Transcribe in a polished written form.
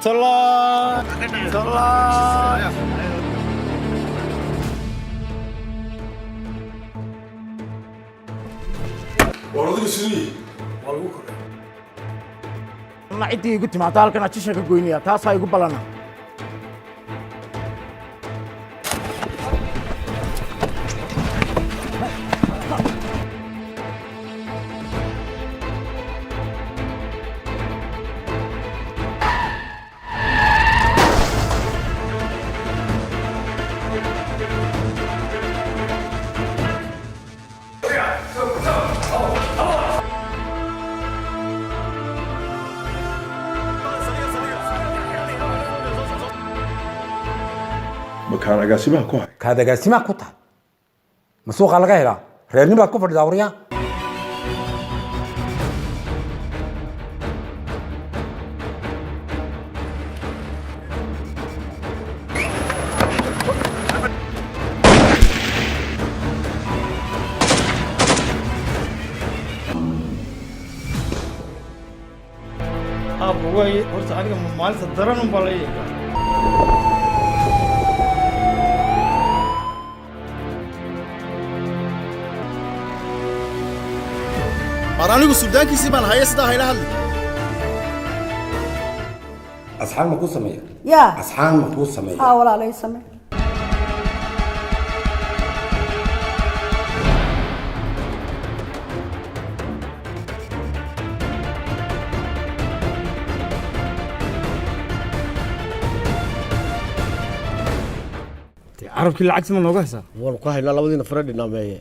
Tolay, tolay. War adiga sidii Waa lagu koray. Na ciddii igu timaada halkan ajisha ka goynaya, taasaa igu ballana. Makaan agaasimaha ku hay? Kaad agaasimaa ku tahay, ma suuqaa laga helaa? Reernin baad ku fadhidaa, waryaa. Aabba waaye, horta aniga maalinta daran unbaa la yeegaa. War anigu suldaankiisii baan haya, sidaa hayla hadli. Asxaan ma kuu sameeya? Yaa. Asxaan ma kuu sameeya? Haa, walaalay, same. Carabkii lacagti ma nooga haysaa? Waan ku haynaa labadiina fare dhinaameeye.